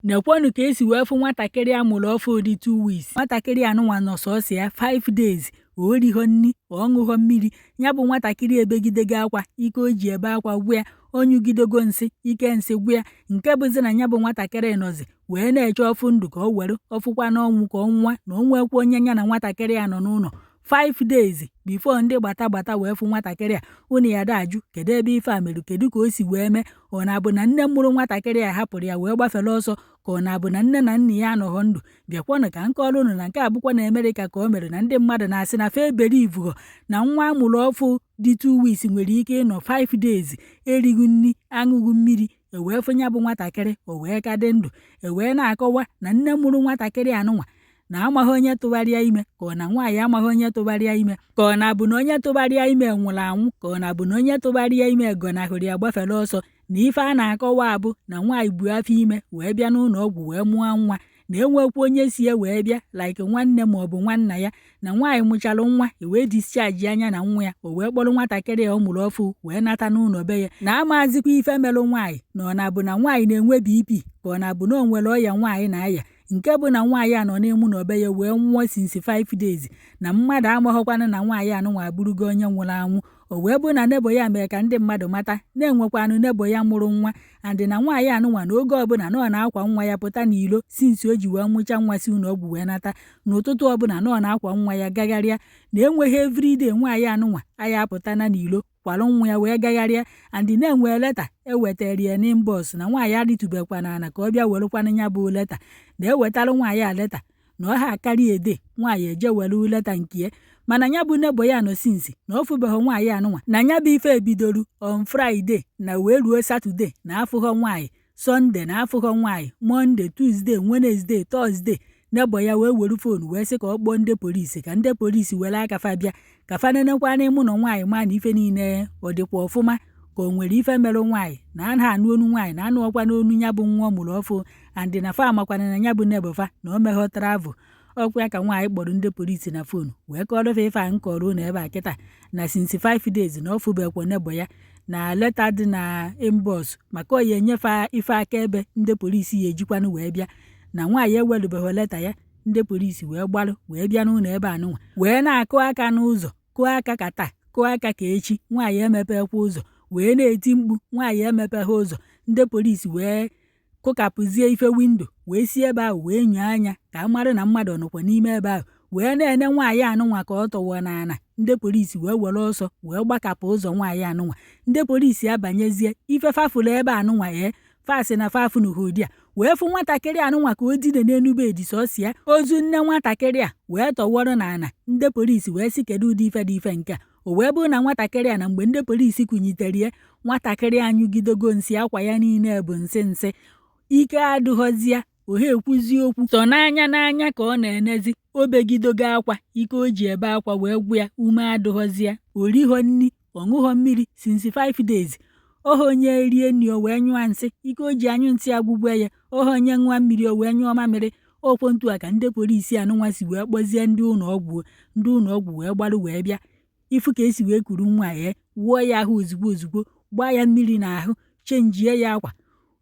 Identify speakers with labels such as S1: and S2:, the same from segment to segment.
S1: Nekwanụ ka esi wee fụ nwatakịrị a mụrụ ọfụ dị 2 weeks. Nwatakịrị anụnwa nọ sọsọ ya 5 days, o righọ nri, ọ ṅụghọ mmiri. Ya bụ nwatakịrị ebegidego akwa, ike o ji ebe akwa gwụ ya. O nyugidego nsị, ike nsị gwụ ya. Nke bụzi na ya bụ nwatakịrị nọzi wee na-eche ọfụ ndụ ka o were ọfụkwa n'ọnwụ ka ọ nwa, na o nwekwa onye ya na nwatakịrị a nọ n'ụlọ 5 days before ndị gbata gbata wee fụ nwatakịrị a. Unu ya da ajụ, kedu ebe ife a mere? Kedu ka o si wee mee? Ọ na-abụ na nne mụrụ nwatakịrị a hapụrụ ya wee gbafere ọsọ, ka ọ na-abụ na nne na nna ya anọghọ ndụ? Bịakwanụ ka nkọrọ unu na nke a bụkwa na Amerịka ka o mere, na ndị mmadụ na-asị na fa ebelieveghọ na nwa amụrụ ọfụ dị 2 weeks nwere ike ịnọ 5 days erighị nri, aṅụghị mmiri, e wee fụ ya bụ nwatakịrị, o wee ka dị ndụ. E wee na-akọwa na nne mụrụ nwatakịrị anụnwa na amaghị onye tụgharịa ime, ka ọ na nwaanyị amaghị onye tụgharịa ime, ka ọ na-abụ na onye tụgharịa ime nwụrụ anwụ, ka ọ na-abụ na onye tụgharịa ime gọnahụrụ ya gbafere ọsọ. Na ife a na-akọwa abụ na nwaanyị bu afọ ime wee bịa n'ụlọ ọgwụ wee mụọ nwa, na enwekwa onye si e wee bịa, like nwanne ma ọ bụ nwanna ya, na nwaanyị mụchalụ nwa, e wee discharge anya na nwa ya, o wee kpọrọ nwatakịrị a ọ mụrụ ọfụ wee nata n'ụlọ be ya. Na amazikwa ife melụ nwaanyị, na ọ na-abụ na nwaanyị na-enwe BP, ka ọ na-abụ na o nwere ọya nwaanyị na-aya, nke bụ na nwaanyị a nọ n'ime ụlọ be ya wee nwụọ since 5 days, na mmadụ amaghọkwanụ na nwaanyị anụnwa abụrụgo onye nwụrụ anwụ. O wee bụ na neighbour ya mee ka ndị mmadụ mata na-enwekwanụ neighbour ya mụrụ nwa, and na nwaanyị anụnwa na oge ọbụla na ọ na-akwa nwa ya pụta n'ilo. Since o ji wee mụcha nwa si ụlọ ọgwụ wee nata, n'ụtụtụ ọbụla na ọ na-akwa nwa ya gagharịa, na enweghị everyday nwaanyị anụnwa aya apụta na n'ilo kwalụ nwa ya wee gagharịa, and na-enwe letter ewetara ya n'inbox, na nwaanyị adịtubekwa n'ala ka ọ bịa werekwanụ ya bụ letter, na-ewetalụ nwaanyị a letter, na ọ ha akarị ede nwaanyị eje were letter nke ya. Mana ya bụ neighbour ya nọ since na ọ fụbeghị nwaanyị anụnwa, na ya bụ ife ebidoru on Friday na wee ruo Saturday na afụghọ nwaanyị, Sunday na afụghọ nwaanyị, Monday, Tuesday, Wednesday, Thursday. Neighbour ya wee were phone wee sị ka ọ kpọọ ndị polisi, ka ndị polisi were aka fa bịa ka fa nenekwa n'ime ụlọ nwaanyị, ma na ife niile ọ dịkwa ọfụma, ka o nwere ife merụ nwaanyị, na a na-anụ onu nwaanyị, na anụ ọkwa n'onu ya bụ nwa ọ mụrụ ọfụ, and na fa amakwana na ya bụ neighbour fa na o meghọ travel. Ọkwa ya ka nwaanyị kpọrọ ndị polisi na phone wee kọrọ fa ife a nkọrọ ụnụ ebe a kịta, na since 5 days na ọ fụbekwa neighbour ya, na letter dị na inbox, maka ọ ya enyefe ife akaebe ndị polisi ya ejikwanụ wee bịa, na nwaanyị ewelubeghị letter ya. Ndị polisi wee gbalụ wee bịa n'ụlọ ebe a nụnwa, wee na-akụ aka n'ụzọ, kụọ aka ka taa, kụọ aka ka echi, nwaanyị emepekwa ụzọ, wee na-eti mkpu, nwaanyị emepegha ụzọ. Ndị polisi wee kụkapụzie ife window, wee si ebe ahụ wee nyoo anya ka a mara na mmadụ nọkwa n'ime ebe ahụ, wee na-ene nwaanyị anụnwa ka ọ tọwọ n'ala. Ndị polisi wee were ọsọ wee gbakapụ ụzọ nwaanyị anụnwa. Ndị polisi abanyezie, ife fafụrụ ebe anụnwa ee fasị na fafụnuhudi a, wee fụ nwatakịrị anụnwa ka o dine n'enu bed sọsịa, ozu nne nwatakịrị a wee tọwọrọ n'ala. Ndị polisi wee sị, kedu ụdị ife dị ife nke a? O wee bụrụ na nwatakịrị a, na mgbe ndị polisi kụnyitere ya, nwatakịrị anyụgidego nsị, akwa ya niile bụ nsị nsị, ike adịghọzi ya, oha ekwuzi okwu, sọ n'anya n'anya ka ọ na-enezi. O begidogo akwa, ike o ji ebe akwa wee gwụ ya, ume adịghọzi ya, o righọ nri, ọ ṅụghọ mmiri since 5 days. Ohe onye rie nri o wee nyụọ nsị, ike o ji anyụ nsị agwụgwe ya. Ohe onye ṅụọ mmiri o wee nyụọ mamịrị. Okwo ntu a ka ndị polisi anụnwa si wee kpọzie ndị ụlọ ọgwụ. Ndị ụlọ ọgwụ wee gbalụ wee bịa ifu ka esi wee kuru nwa ya, wụọ ya ahụ ozugbo ozugbo, gbaa ya mmiri n'ahụ, chenjie ya akwa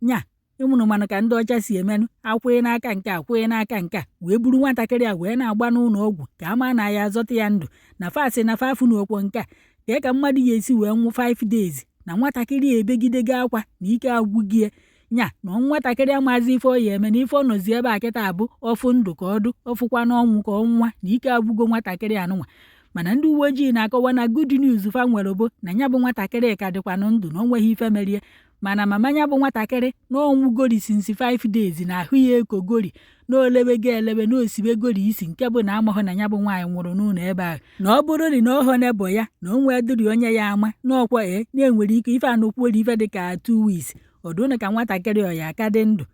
S1: nya. Ịmụrụ manụ ka ndị ọcha si emenụ, akwụghị n'aka nke a, kwụghị n'aka nke a, wee buru nwatakịrị a wee na-agba n'ụlọ ọgwụ ka a maa na ya azọta ya ndụ. Na fasị na fafụ na okwo nke a kee ka mmadụ ya esi wee nwụ 5 days, na nwatakịrị a ebegidego akwa na ike agwụgie nya, na nwatakịrị amazi ife ọ ya eme, na ife ọ nọzi ebe a kịta abụ ọfụ ndụ ka ọdụ, ọfụkwa n'ọnwụ ka ọnwa, na ike agwụgo nwatakịrị anụnwa. Mana ndị uwe ojii na-akọwa na good news fa nwere bụ na ya bụ nwatakịrị ka dịkwanụ ndụ, na o nweghị ife merie. Mana mama ya bụ nwatakịrị na ọnwụgori since 5 days, na ahụ ya ekogori, na olebego elebe, na osibegori isi, nke bụ na amahụ na ya bụ nwaanyị nwụrụ n'ụlọ ebe ahụ. Na ọ bụrụ na ọhọ neighbour ya, na o nwee dịrị onye ya ama n'ọkwa e na-enwere ike ife anụkwuori ife dị ka 2 weeks ọdụnụ ka nwatakịrị ọya aka dị ndụ.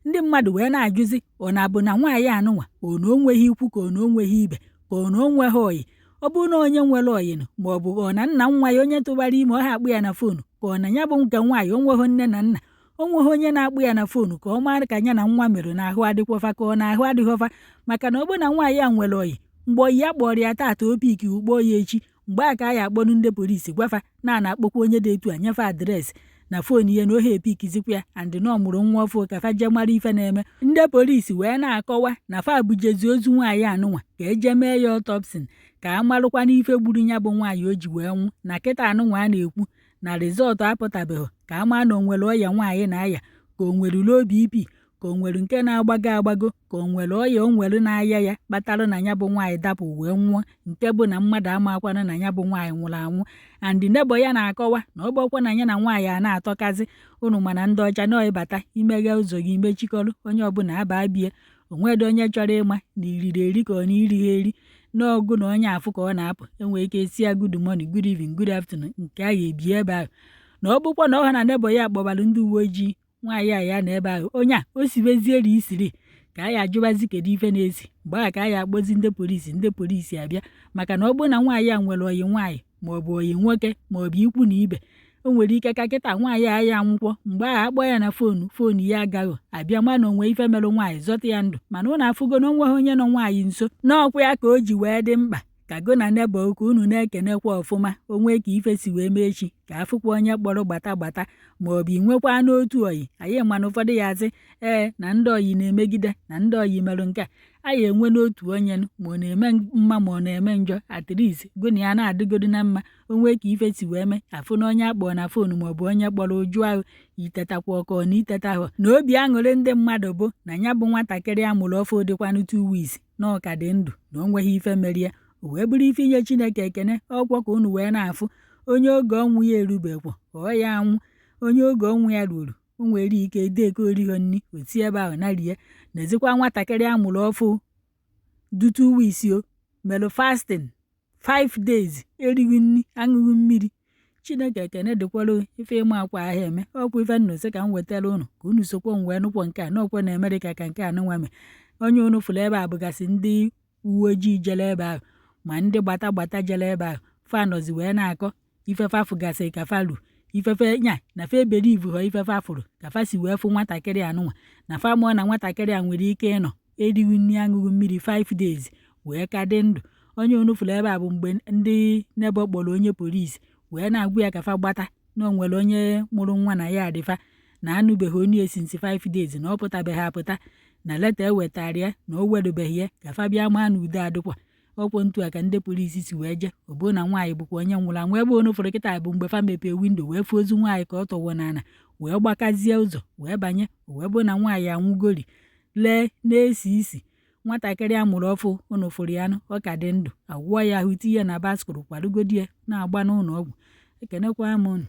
S1: Ndị mmadụ wee na-ajụzi, ọ na-abụ na nwaanyị anụnwa ọ na o nweghị ikwu, ka ọ na o nweghị ibe, ka ọ na o nweghị ọyị? Ọ bụrụ na onye nwere ọyịnụ, ma ọ bụ ọ na nna nwa ya onye tụbara ime ọ ha akpụ ya na phone, ka ọ na ya bụ nke nwaanyị o nweghị nne na nna, o nweghị onye na-akpụ ya na phone ka ọ mara ka ya na nwa mere na ahụ adịkwafa, ka ọ na ahụ adịghọfa? Maka na ọ bụrụ na nwaanyị a nwere ọyị, mgbe ọyị ya kpọrọ ya taata, o pick ugbo ya echi, mgbe a ka a ya akpọrọ ndị polisi gwafa na a na-akpọkwa onye dị etu a, nyefe address. Na Na phone ya na ohe epikizikwa ya, and na ọ mụrụ nwa ọfụ, ka fa jee mara ife na-eme. Ndị polisi wee na-akọwa na fa bujezi ozu nwaanyị anụnwa ka eje mee ya autopsy, ka a marụkwa n'ife gburu ya bụ nwaanyị o ji wee nwụ. Na kịta anụnwa a na-ekwu na result apụtabeghị, ka a maa na o nwere ọya nwaanyị na-aya, ka o nwere low BP, ka o nwere nke na-agbago agbago, ka o nwere ọya o nwere na-aya ya kpatara na ya bụ nwaanyị dapụ wee nwụọ, nke bụ na mmadụ amakwana na ya bụ nwaanyị nwụrụ anwụ. And neighbour ya na-akọwa na ọ bụkwa na ya na nwaanyị a na-atọkazi unu, mana ndị ọcha na ịbata imeghe ụzọ gị, imechikọrọ onye ọbụla aba bie, onwedị onye chọrọ ịma na iriri eri ka ọ na irighi eri n'ọgụ na onye afụ ka ọ na-apụ, enwere ike si ya good morning, good evening, good afternoon, nke a ga-ebi ebe ahụ. Na ọ bụkwa na ọha na neighbour ya kpọbalụ ndị uwe ojii nwaanyị a ya na ebe ahụ, onye a o sibezieri isiri ka a ya ajụbazi kedu ife na-esi mgbe ahụ, ka a ya akpọzi ndị polisi, ndị polisi abịa, maka na ọ bụrụ na nwaanyị a nwere oyi nwaanyị maọbụ oyi nwoke maọbụ ikwu na ibe, o nwere ike ka kịta nwaanyị a ya anwụkwọ. Mgbe ahụ akpọ ya na phone, phone ya agaghị abịa, ma na onwe ife merụ nwaanyị zọta ya ndụ. Mana ụnụ afụgo na onweghị onye nọ nwaanyị nso n'ọkwa ya, ka o ji wee dị mkpa ka go na neighbour ka unu na-ekenekwa ọfụma, onwe ka ife si wee mee echi, ka afụkwa onye kpọrọ gbata gbata, maọbụ inwekwa n'otu oyi anyị. Mana ụfọdụ ya asị ee na ndị oyi na-emegide, na ndị oyi merụ nke a, anyị enwe n'otu onye ma ọ na-eme mma ma ọ na-eme njọ, at least gụ na ya na-adịgodo na mma, onwe ka ife si wee mee, afụ na onye akpọrọ na phone maọbụ onye kpọrọ ụjụ ahụ itetakwa ọkọ na iteta ahụ. Na obi aṅụrị ndị mmadụ bụ na ya bụ nwatakịrị a mụrụ ọfụ dịkwanụ 2 weeks na ọ ka dị ndụ, na o nweghị ife merie, o wee bụrụ ife inye Chineke ekene. Ọkwọ ka unu wee na-afụ onye oge ọnwụ ya erubekwa ọ ya anwụ, onye oge ọnwụ ya ruru, o nwere ike deko origho nri oti ebe ahụ narie. N'ezikwa nwatakịrị a mụrụ ọfụ du 2 weeks, o melụ fasting 5 days, erighị nri, aṅụghị mmiri. Chineke ekene dịkwara. Ife ịma akwa ahịa eme ọkwa ife nnụ sị ka m wetara unu ka unu sokwa m wee nụkwọ nke a n'ọkwa na Amerịka ka nke a nụnwa me. Onye unu fụrụ ebe a bụgasị ndị uwe ojii jere ebe ahụ, ma ndị gbata gbata jere ebe ahụ, fa nọzi wee na-akọ ife fa fụgasị ka fa lu ifefe nya na fa ebelieve họ ife fa fụrụ, ka fa si wee fụ nwatakịrị anụnwa, na fa mụọ na nwatakịrị a nwere ike ịnọ erighị nri, aṅụghị mmiri 5 days wee ka dị ndụ. Onye unu fụrụ ebe a bụ mgbe ndị neighbour kpọrọ onye polisi wee na-agwa ya ka fa gbata na o nwere onye mụrụ nwa na ya adịfa na anụbeghị onye since 5 days, na ọ pụtabeghị apụta, na letter ewetara ya na o werubeghị ya, ka fa bịa maa na udo adịkwa. Ọkwọ ntu a ka ndị polisi si wee jee, ọ bụrụ na nwaanyị bụkwa onye nwụrụ anwụ. Ebe onu fụrụ kịta bụ mgbe fa mepee window wee fụ ozu nwaanyị ka ọ tọwọ n'ala, wee gbakazie ụzọ wee banye, wee bụrụ na nwaanyị anwụgori, lee na-esi isi. Nwatakịrị a mụrụ ọfụ unu fụrụ ya nụ, ọ ka dị ndụ, agwụọ ya ahụ, tinye na baskụrụ, kwadogodi ya na-agba n'ụlọ ọgwụ. Ekenekwa m unu.